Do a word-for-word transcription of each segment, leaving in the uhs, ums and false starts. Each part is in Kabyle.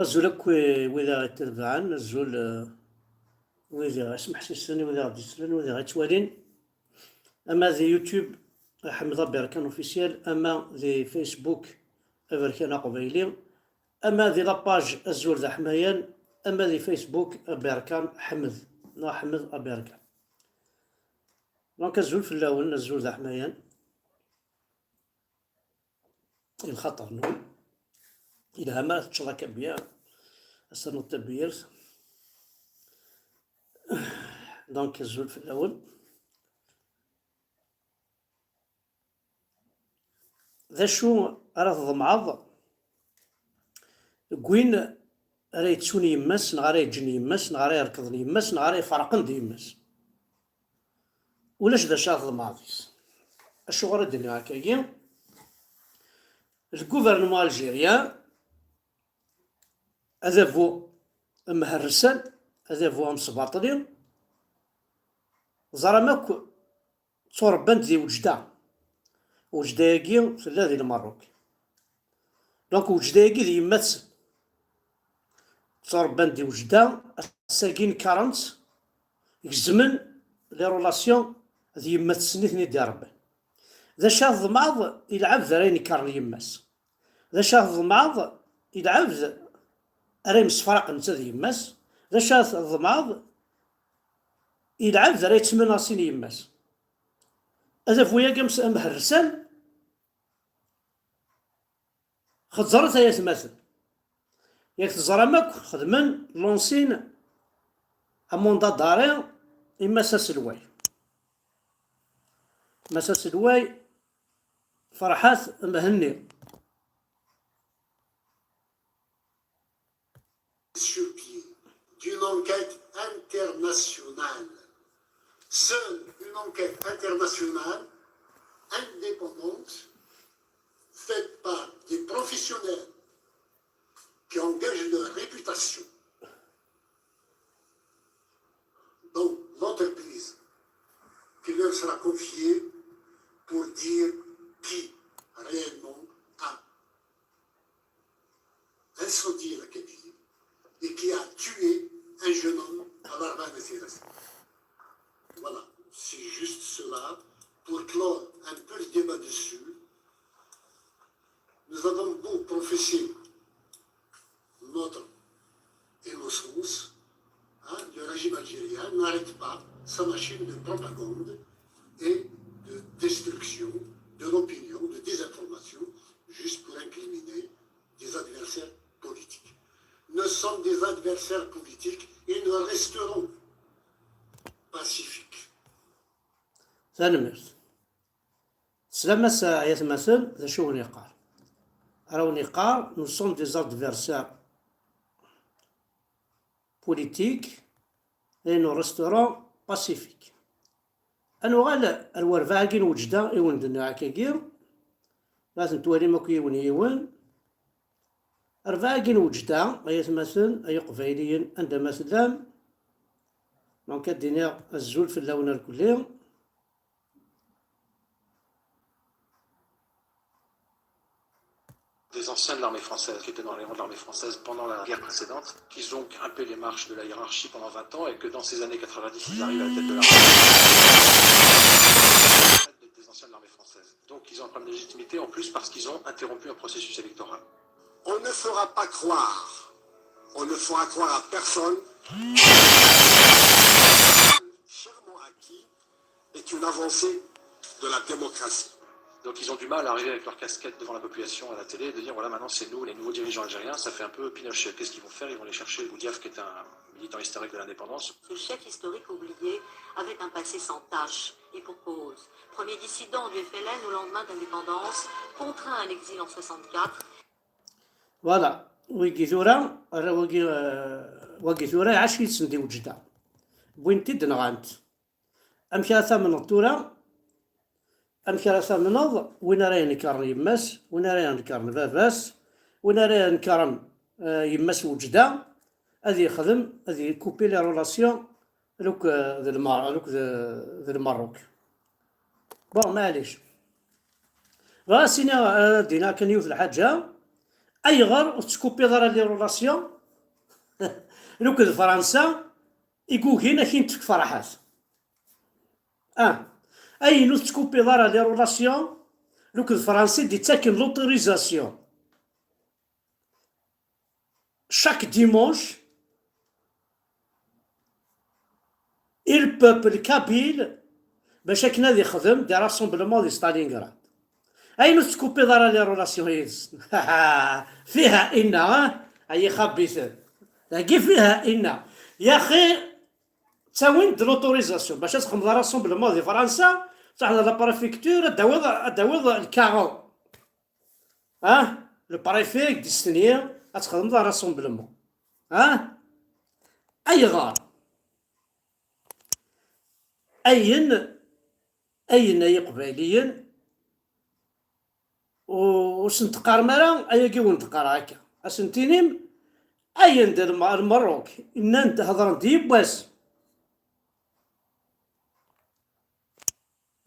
Azul akk, eh, wid i ɣ-itebɛen, azul, eh, wid i ɣ-ismeḥsisen, wid i ɣ-d-yeslan, wid i ɣ-ittwalin. Ama di YouTube, Ḥmed Aberkan Officiel, ama di Facebook, Aberkan Aqbayli, ama di la page Azul d Aḥmayan, ama di Facebook, Aberkan Ḥmed, neɣ Ḥmed Aberkan. Donc, azul fell-awen, azul d Aḥmayan. I lxaṭer-nwen. Yelha ma teččeḍ akka bya, ass-a n tabyirt. Donc, azul fell-awen. D acu ara tḍemɛeḍ deg win ara yettun yemma-s, neɣ ara yeǧǧen yemma-s, neɣ ara irekḍen yemma-s, neɣ ara iferqen d yemma-s? Ulac d acu ara tḍemɛeḍ deg-s. Acuɣer i d-nniɣ akkagi? Le gouvernement algérien, adabu amherrsan, adabu amesbaṭli, ẓram akk tturebban-d di Wejda. Wejda-agi tella di Lmerruk. Donc, Wejda-agi d yemma-tsen. Tturebban-d di Wejda, ass-agi nekkaren-tt, gezmen les relations d yemma-tsen i ten-id-irebban. D acu ara tḍemɛeḍ i lɛebd ara inekkren yemma-s? D acu ara tḍemɛeḍ i lɛebd ara yemsefraqen netta d yemma-s? D acu ara tḍemɛeḍ i lɛebd ara yettmenɣsin yemma-s? Adabu-agi ames-, amherrsan, xeẓẓret ay atmaten. Yak teẓram akk, xedmen lancer un mandat d'arrêt i Mass Aselway. Mass Aselway, Ferḥat Mhenni. Sur pied d'une enquête internationale. Seule une enquête internationale indépendante faite par des professionnels qui engagent leur réputation dans l'entreprise qui leur sera confiée pour dire qui réellement a incendié la Kabylie et qui a tué un jeune homme à Larvane et Voilà, c'est juste cela. Pour clore un peu le débat dessus, nous avons beau professer notre innocence, hein, le régime algérien n'arrête pas sa machine de propagande et de destruction de l'opinion, de désinformation, juste pour incriminer des adversaires politiques. Nous sommes des adversaires politiques et nous resterons pacifiques. Tanemmirt. Teslam-as, ay atmaten, d acu i wen-yeqqar? Ara wen-yeqqar, nous sommes des adversaires politiques et nous resterons pacifiques. Ad nuɣal ar werbaɛ-agi n Wejda i wen-d-nniɣ akkagi, ad ten-twalim akk yiwen yiwen. Arbaɛ-agi n Wejda, ay atmaten, ay iqbayliyen, anda ma tellam, donc ad d-iniɣ azul fell-awen irkelli. Des anciens de l'armée française, qui étaient dans les rangs de l'armée française pendant la guerre précédente, qu'ils ont grimpé les marches de la hiérarchie pendant vingt ans et que dans ces années quatre-vingt-dix, ils arrivent à la tête de l'armée. Des anciens de l'armée française. Donc ils ont un problème de légitimité en plus parce qu'ils ont interrompu un processus électoral. On ne fera pas croire, on ne fera croire à personne, chèrement acquis est une avancée de la démocratie. Donc ils ont du mal à arriver avec leur casquette devant la population à la télé et de dire, voilà, maintenant c'est nous les nouveaux dirigeants algériens. Ça fait un peu Pinochet. Qu'est-ce qu'ils vont faire? Ils vont aller chercher Boudiaf, qui est un militant historique de l'indépendance. Ce chef historique oublié avait un passé sans tache, et pour cause. Premier dissident du F L N au lendemain de l'indépendance, contraint à l'exil en soixante-quatre. Voilà, wigi tura, ara wagi, eh, wagi tura, iɛac yid-sen di Wejda. Wwin-t-id, nɣan-t. Amek ara tamneḍ tura? Amek ara tamneḍ win ara inekkren yemma-s, win ara inekkren baba-s, win ara inekkren, eh, yemma-s Wejda, ad yexdem, ad yekupi les relations luk, eh, d Lmer-, luk d, d Lmerruk. Bon, maɛlic. Bɣiɣ ad s-iniɣ, ad d-iniɣ kan yiwet lḥaǧa. Ayɣer ur tettkupiḍ ara les relations akked Fransa i yugin ad k-in-tefk Ferḥat? Ah, ayen ur tettkupiḍ ara les relations akked Fransa i d-ittaken l'autorisation chaque dimanche i le peuple kabyle bac akken ad ixdem des rassemblements di Stalingrad. Ayen ur tettkupiḍ ara les relations yid-sen. Fiha inna, ah, ay ixabiten. Dagi fiha inna. Yaxi, ttawin-d l'autorisation bac ad txedmeḍ rassemblement di Fransa, tṛuḥeḍ la préfecture, ad d-tawiḍ, ad d-tawiḍ le carreau. Ah, le préfet i k-d-istenyi ad txedmeḍ rassemblement. Ah, ayɣer? Ayen, ayen ay Iqbayliyen, u-, ur sen-teqqarem ara ayagi wen-d-qqareɣ akka. Ad sen-tinim, ayen d Lma-, Lmerruk, nnan-d, hedren-d yiwwas.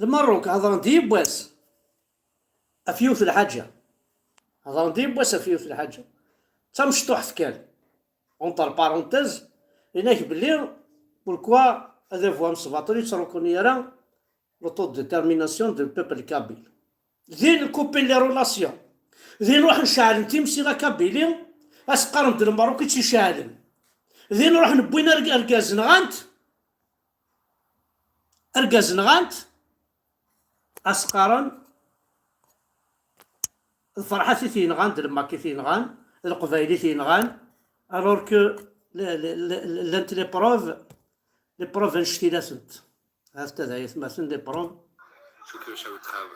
Lmerruk, hedren-d yiwwas ɣef yiwet lḥaǧa. Hedren-d yiwwas ɣef yiwet lḥaǧa. D tamecṭuḥt kan. Entre parenthèses, ini-ak belli pourquoi adabu amesbaṭli ur yettṛukuni ara l'autodétermination du peuple kabyle. Din kupin les relations. Din ruḥen ceɛlen timsila Kabili, as-qqaren-d Lmerruk i tt-iceɛlen. Din ruḥen wwin arg-, argaz nɣan-t, argaz nɣan-t, as-qqaren d Ferḥat i t-yenɣan, d Lmak i t-yenɣan, d Leqbayel i t-yenɣan, alors que le-, le-, le-, llant les preuves, les preuves annect-ilatent. Hat-a d ayetmaten les preuves. شوف كيفاش عاود خاب-،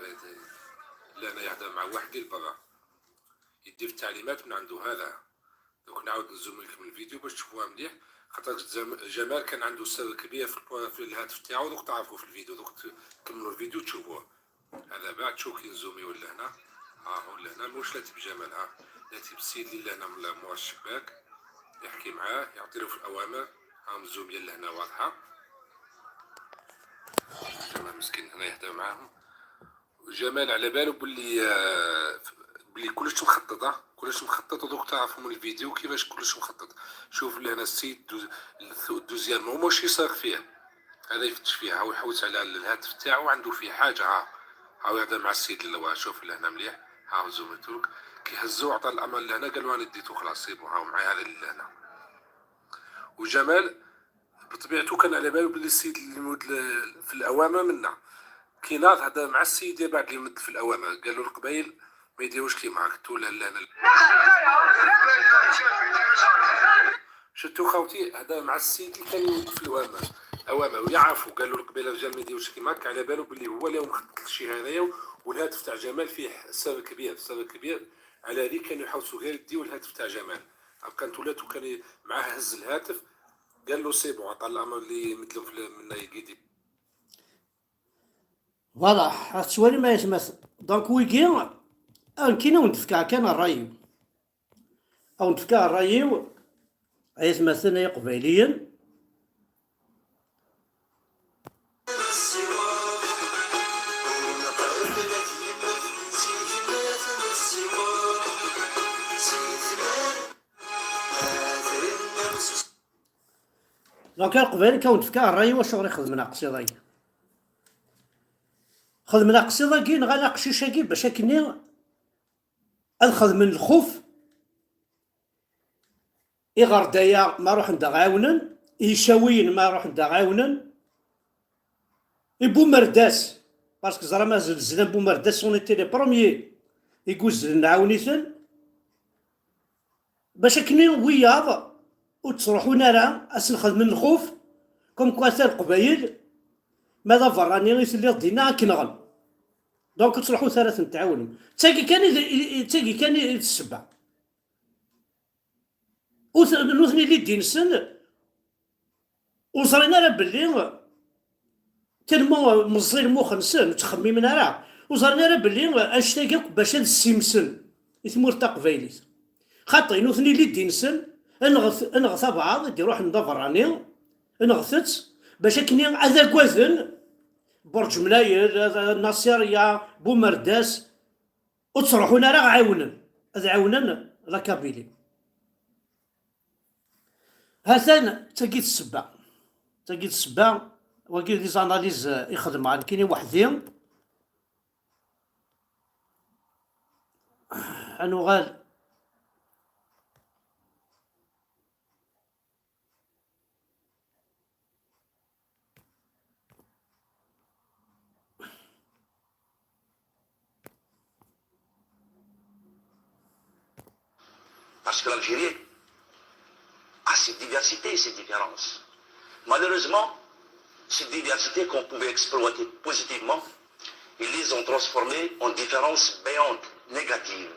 لا، أنا يهضر مع واحد ديال برا. يدي في التعليمات من عنده هذا. دوك نعاود نزوم لكم الفيديو باش تشوفوها مليح، خاطر جم-، جمال كان عنده سر كبير في البو-، في الهاتف تاعو، دوك تعرفوا في الفيديو، دوك ت-، تكملوا الفيديو تشوفوه. هذا بعد شو كي نزوميو لهنا، ها هو لهنا، مش لاتي بجمال، ها لاتي بالسيد اللي لهنا من مورا الشباك، يحكي معاه، يعطي له في الأوامر، ها مزومية لهنا واضحة. جمال مسكين هنا يهدر معاهم. جمال على بالو باللي، آه، باللي كلش مخطط، آه، كلش مخطط، ودوك تعرفوا من الفيديو كيفاش كلش مخطط. شوف لهنا السيد دو-، الدو-، الدوزيام هو ماشي ساق فيه، هذا يفتش فيها، هو يحوس على الهاتف تاعو، عنده فيه حاجة، ها، هاو يهضر مع السيد اللواء، شوف لهنا مليح، ها هو زومتولك، كي هزو عطى الأمان لهنا، قال له: "أنا ديتو خلاص، سي بون، هاو معايا هذا اللي لهنا". وجمال بطبيعته كان على بالو باللي السيد اللي مد ل-، في الأوامر منا. كي ناض هضر مع السيد اللي بعد اللي مد في الأوامر، قال له: "القبايل ما يديروش كيما هاك، تولى لهنا". شفتوا خاوتي، هضر مع السيد اللي كان يمد في الأوامر، أوامر، ويعرفوا، قال له: "القبيلة رجال ما يديروش كيما هاك". على بالو باللي هو اللي مخطط لشي هذايا، والهاتف تاع جمال فيه سر كبير، سر كبير. على هذيك كانوا يحوسوا غير يديو الهاتف تاع جمال. كانت ولاتو كان ي-، معاه هز الهاتف، قال له: "سي بون، عطى الامر اللي مثلهم في ال-، منا يقيدي". Voilà، راك توالي ما يتمثل. Donc ويكي، آه، كاين وين تفكع كان الراي. او نتفكع الراي، اي تمثلنا يا قبايليين. Donc, a Leqbayel, kan wen-d-fkeɣ ṛṛay-iw acuɣer i xedmen aqsiḍ-agi. Xedmen aqsiḍ-agi, nɣan aqcic-agi bac akkenni ad xedmen lxuf. Iɣerdaya ma ruḥen-d aɣ-ɛiwnen, Icawiyen ma ruḥen-d aɣ-ɛiwnen, Ibumerdas, parce que ẓra ma zelzlen Bumerdas, on était les premiers i yuzzlen nɛawen-iten. Bac akken wiyaḍ ur ttruḥun ara, ad sen-xedmen lxuf, comme quoi ata Leqbayel, ma d aberrani i telliḍ dinna, ad k-nɣen. Donc ur ttruḥut ara ad ten-tɛiwnem. D tagi kan i d, i, i, d tagi kan i d ssebba. Ur t-, nutni li d-insen, ur ẓrin ara belli tellement meẓẓi lmux-nsen, ur ttxemmimen ara, ur ẓrin ara belli annect-agi akk bac ad ssimsen i tmurt taqbaylit. Xaṭi, nutni li d-insen, nɣet, nɣet abɛaḍ i d-iruḥen d aberrani, nɣet-tt, bac akken ad agaden Burǧ Mnayel, Nasiriya, Bumerdas, ur ttruḥun ara ad ɛiwnen, ad ɛiwnen la Kabylie. Ha-t-an, d tagi d ssebba. D tagi d ssebba, wagi d les analyses, eh, i xedmeɣ nekkini weḥd-i. Ad nuɣal. Parce que l'Algérie a ses diversités et ses différences. Malheureusement, ces diversités qu'on pouvait exploiter positivement, ils les ont transformées en différences béantes, négatives.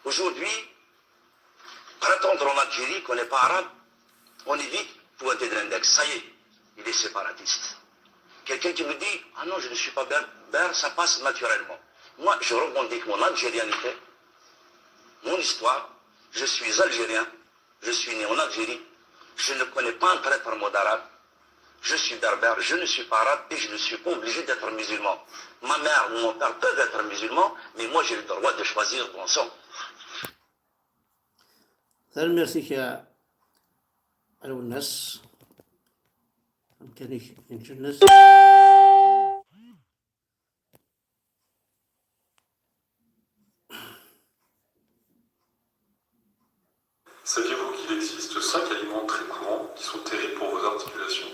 Aujourd'hui, prétendre en Algérie qu'on n'est pas arabe, on évite pointer de l'index. Ça y est, il est séparatiste. Quelqu'un qui me dit, ah non, je ne suis pas berbère, ça passe naturellement. Moi, je revendique mon algérianité, mon histoire. Je suis algérien, je suis né en Algérie. Je ne connais pas un traître mot d'arabe. Je suis berbère, je ne suis pas arabe et je ne suis pas obligé d'être musulman. Ma mère ou mon père peuvent être musulmans, mais moi j'ai le droit de choisir mon sang. Tanemmirt-ik a Lwennas. Amkan-ik n Lwennas. Saviez-vous qu'il existe cinq aliments très courants qui sont terribles pour vos articulations ?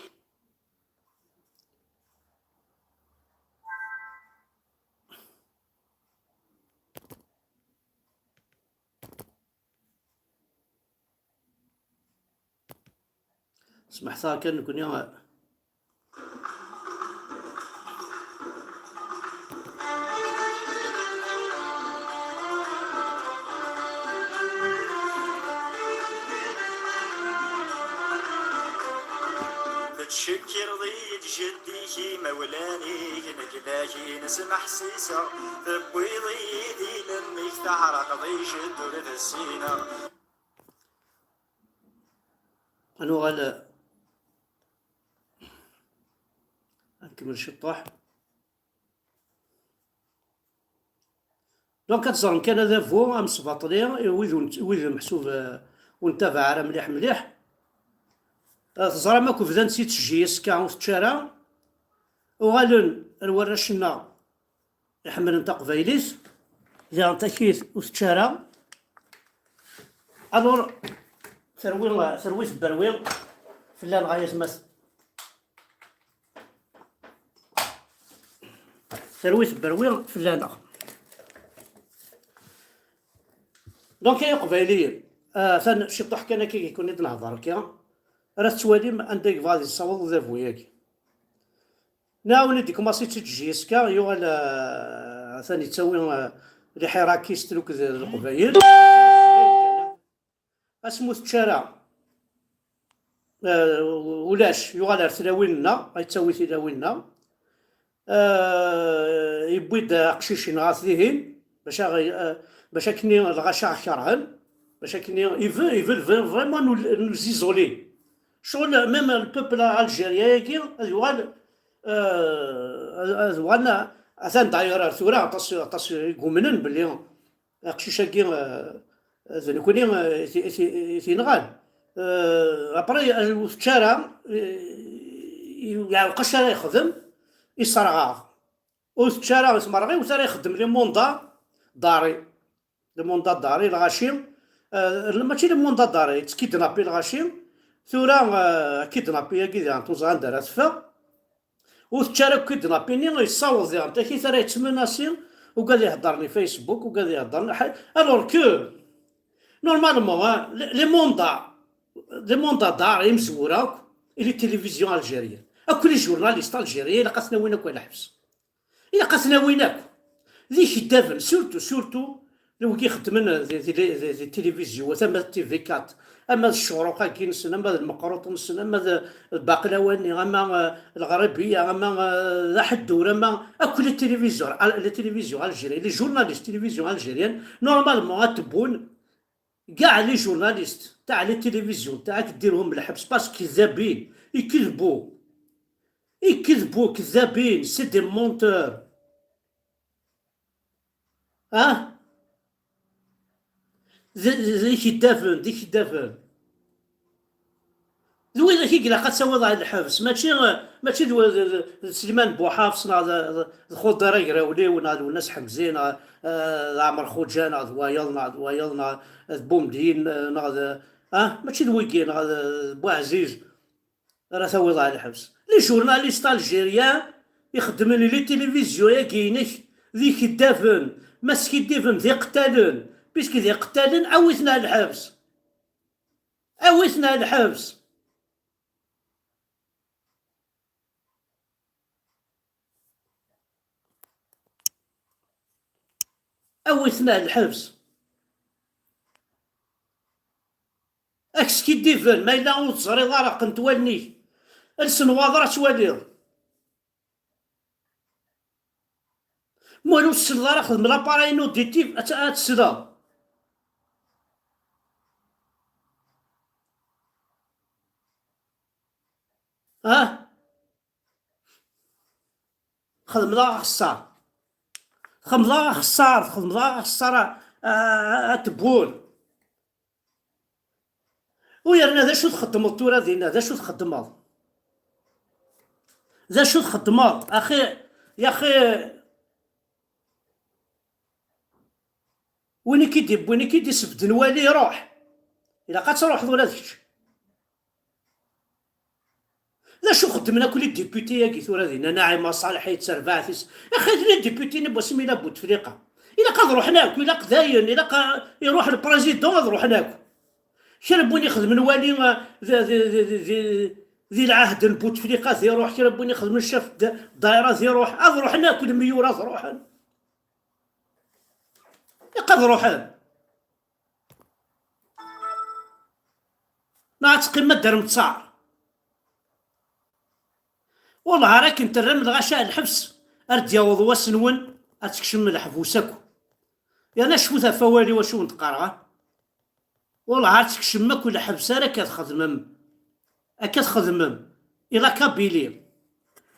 Smeḥt-aɣ kan nekkni. Tettcekkireḍ-iyi-d jeddi-k, imawlan-ik, nekk dakin smeḥsiseɣ. Tewwiḍ-iyi-d ilem-ik, teɛreqeḍ i jeddi ur t-ssineɣ. Ad nuɣal ad nkemmel ciṭṭuḥ. Donc ad teẓrem kan adabu amesbaṭli i wid ur nt- wid meḥsub eh, ur ntabaɛ ara mliḥ mliḥ. Eh, teẓram akk bdan si tejji ass-a ur tečči ara. Uɣalen ar warrac-nneɣ iḥemmlen taqbaylit, diɣen takit ur tečči ara. Alors terwi terwi tebberwi fell-aneɣ ay atmaten. Terwi tebberwi fell-aneɣ. Donc ay iqbayliyen, atan ciṭuḥ kan akka i kun-id-nehḍer akka, ara tettwalim anda yebɣa ad yessaweḍ udabu-agi. Nɛawen-d commencer d J S K, yuɣal, eh, atan yettawi, eh, liḥirak-is tluk d Leqbayel. Asmi ur tečči ara, eh, ulac, yuɣal ar tlawin-nneɣ, ay yettawi tilawin-nneɣ. Eh, yewwi-d aqcic-nneɣ ɣer dihin, bac a, eh, bac akkenni lɣaci a ɣ-kerhen, bac akkenni, il veut, il veut vraiment nous, nous isoler. Ccɣel, même le peuple algérien-agi, ad yuɣal, eh, ad uɣalen, atan d'ailleurs ar tura, aṭas, aṭas i yumnen belli aqcic-agi, eh, d nekni, eh, i t- i t- i t-yenɣan. Eh, après, eh, ur tečči ara, eh, yeɛweq acu ara yexdem, iserɣ-aɣ. Ur tečči ara, ismerɣ-i, ur ara ixeddem les mandats d'arrêt. Les mandats d'arrêt, lɣaci, eh, mačči les mandats d'arrêt, ttkidnapi lɣaci. Tura, eh, kidnapi-agi diɣen tuẓa anda ara teffeɣ. Ur tečči ara akk kidnapi-nni, yessaweḍ diɣen takit ara yettmenasi, ugad iheddren i Facebook, ugad iheddren, ḥa- alors que, normalement, hein, les, les mandats, les mandats d'arrêt, imezwura akk, et les télévisions algériennes, akk les journalistes algériens, ilaq ad ten-awin akk ar lḥebs. Ilaq ad ten-awin akk. D ikeddaben, surtout, surtout, d wigi ixeddmen di, di, di, di tilivizyu, ama d T V quatre, ama d ccruq-agi-nsen, ama d lmeqruṭ-nsen, ama d, d baqlawani, ama, eh, lɣerbiya, ama, eh, d aḥeddur, ama akk les télévisions, al- les télévisions algériennes, les journalistes télévision algérienne, normalement ad tewwun kɛa les journalistes, kɛa les télévisions, kɛa ad k-ddirhum lḥebs, parce que keddaben, ikdbu, ikdbu, keddaben, c'est des menteurs. Ah? D, d, d ikeddaben, d ikeddaben. D widak i ilaq ad tawiḍ ɣer lḥebs, mačči, mačči d, d, d, d Sliman Buḥafs neɣ d, d, d Xuḍir Agrawliw neɣ d Wennas Ḥemzi neɣ, eh, d Ɛmer Xuǧa neɣ d wayeḍ neɣ d wayeḍ neɣ d Bumedyin, eh, neɣ d, ah, mačči d wigi neɣ d, d Buɛziz ara tawiḍ ɣer lḥebs. Les journalistes algériens ixeddmen les télévisions-agi-inek d ikeddaben, ma skiddiben d iqettalen, puisque d iqettalen, awi-ten ɣer lḥebs. Awi-ten ɣer lḥebs. Awi-ten ɣer lḥebs. Ak skiddiben, ma yella ur teẓriḍ ara, qqent wallen-ik. Els nnwaḍer ad twaliḍ. Ma ur tselleḍ ara, xdem l'appareil auditif, ad t-, ad tesleḍ. Ha? Xedmeḍ-aɣ axeṣṣar. Xedmeḍ-aɣ axeṣṣar, xedmeḍ-aɣ axeṣṣar a, a, a, a Tebboul. U yerna d acu txeddmeḍ tura dinna? D acu txeddmeḍ? D acu txeddmeḍ? Axi, yaxi, win i k-id-, win i k-id-isebden wali iruḥ. Ilaq ad truḥeḍ ula d kečč. D acu xeddmen akk les députés-agi tura dinna? Naɛima Ṣaleḥ i d terbaɛt-is. Axi d les députés-nni n wasmi yella Bouteflika. Ilaq ad ruḥen akk, ilaq dayen, ilaq a, iruḥ le président ad ruḥen akk. Kra n win ixedmen wali, a, di, di, di, di, di, di lɛahd n Bouteflika ad iruḥ, kra n win ixedmen chef d, ddaira ad iruḥ, ad ruḥen akk, lemyura ad ruḥen. Ilaq ad ruḥen. Neɣ ad teqqimem ad d-terrem ttaṛ? Wellah ara ken-terrem lɣaci ar lḥebs, ar d-yaweḍ wass-nwen ad tkecmem leḥbus akk. Yerna cfut ɣef wawal-iw acu wen-d-qqareɣ, a? Wellah ar tkecmem akk lḥebs ara akka txedmem. Akka txedmem i la Kabylie.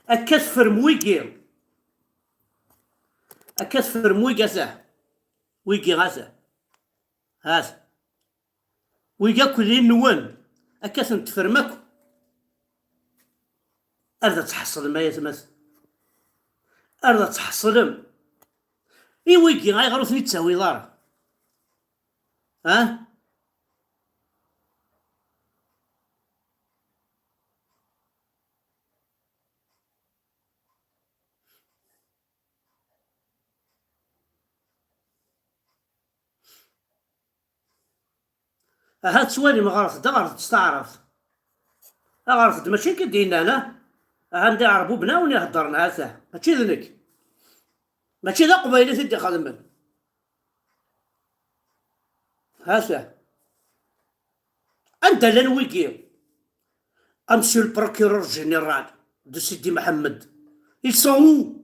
Akka teffrem wigi. Akka teffrem wigi, atah. Wigi, atah. Hat. Wigi akk d inwen. Akka ten-teffrem akk. Ar d ad tḥeṣlem, ay atmaten. Ar d ad tḥeṣlem. I wigi, ayɣer ur ten-id-tawiḍ ara? Ha? Aha, tettwalim, ɣret-d, ɣret-d s taɛrabt. Ɣret-d, mačči nekk i d-yennan, ah? Aha, ndi ɛerbubna wen iheddren, ha-t-a. Mačči d nekk. Mačči d aqbayli i t-id-ixedmen. Ha-t-a. Anda llan wigi? A monsieur le procureur général de Sidi Mohamed, ils sont où?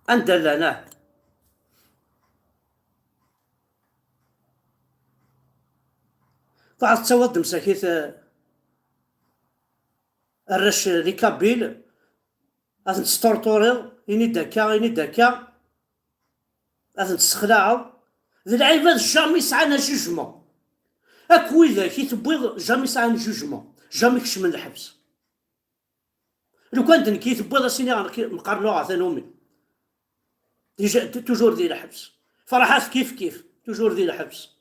Anda llan, ah? Taɛeḍ tettawiḍ-d msakit, eh, arrac, eh, les Kabyles, ad ten-tesṭurṭuriḍ, ini-d akka, ini-d akka, ad ten-tessexlaɛeḍ. D lɛibad jamais sɛan jugement. Akk widak i tewwiḍ jamais sɛan jugement, jamais kecmen lḥebs. Lukan d nekk i tewwiḍ, ad s-iniɣ nekk mqarnuɣ ɣer tanumi. Déjà, t-, toujours di lḥebs. Ferḥat kif kif, toujours di lḥebs.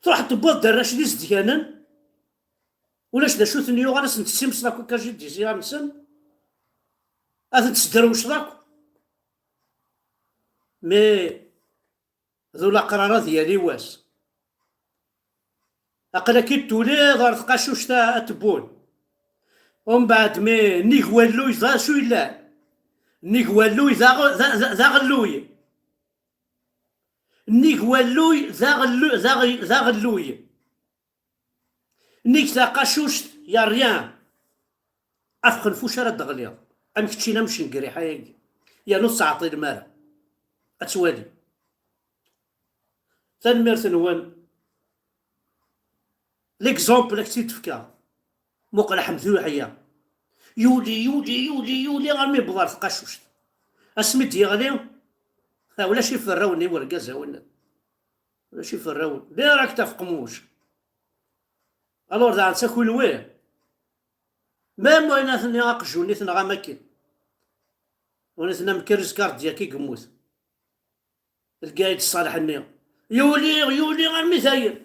Truḥ tewwiḍ-d arrac d izedganen, ulac d acu ten-yuɣen, ad sen-tessimseḍ akk akka jidisiya-nsen, ad ten-tesderwceḍ akk. Mais d ulaqrar ad yali wass. Aql-ak-id tuliḍ ɣer tqacuct a, a Tebboul. Umbeɛd, mi nnig walluy d acu yellan? Nnig walluy d aɣ-, d, d, d aɣelluy. Nnig walluy d aɣellu-, d aɣ-, d aɣelluy. Nnig taqacuct, y a rien. Afxenfuc ara d-ɣliḍ. Am keččini am cengriḥ ayagi. Yerna ur tettɛeṭṭilem ara. Ad twali. Tanemmirt-nwen. L'exemple ad k-tt-id-fkeɣ. Muqel Ḥemdu Yeḥya. Yuli, yuli, yuli, yuli, armi yewweḍ ɣer tqacuct. Asmi d-yeɣli, ha, ulac iferrawen i urgaz, a winnat. Ulac iferrawen. Direct ɣef qemmuc. Alors, daɣen ssakit-iyi. Même wayen aten-nni aqjun-nni tenɣam akken. Wayen aten-nni am crise cardiaque i yemmut. Lqayed Ṣṣaleḥ-nni. Yuli, yuli armi dayen.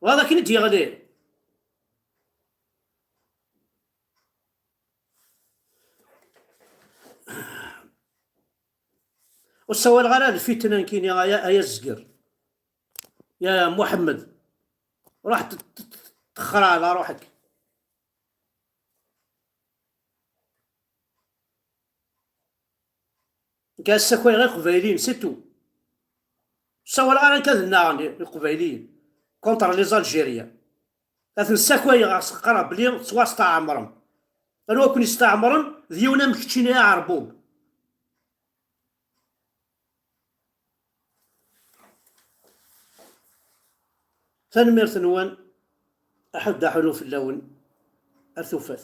Wa d akken i d-yeɣli. Ur ssawaleɣ ara d lfitna nekkini, ay, ay azger. Ya Muḥemmed, ruḥ t-, t-, t-, texxer ɛla ruḥek. Nekk ad ssakayeɣ Iqbayliyen, c'est tout. Ur ssawaleɣ ara nekk ad nnaɣen Iqbayliyen contre les Algériens. Ad ten-ssakayeɣ, ad s-qqareɣ belli tettwasteɛmrem. Anwa ken-isteɛmren? D yiwen am keččini aɛerbub. Tanemmirt-nwen, aḥuddu aḥunu fell-awen, ar tufat.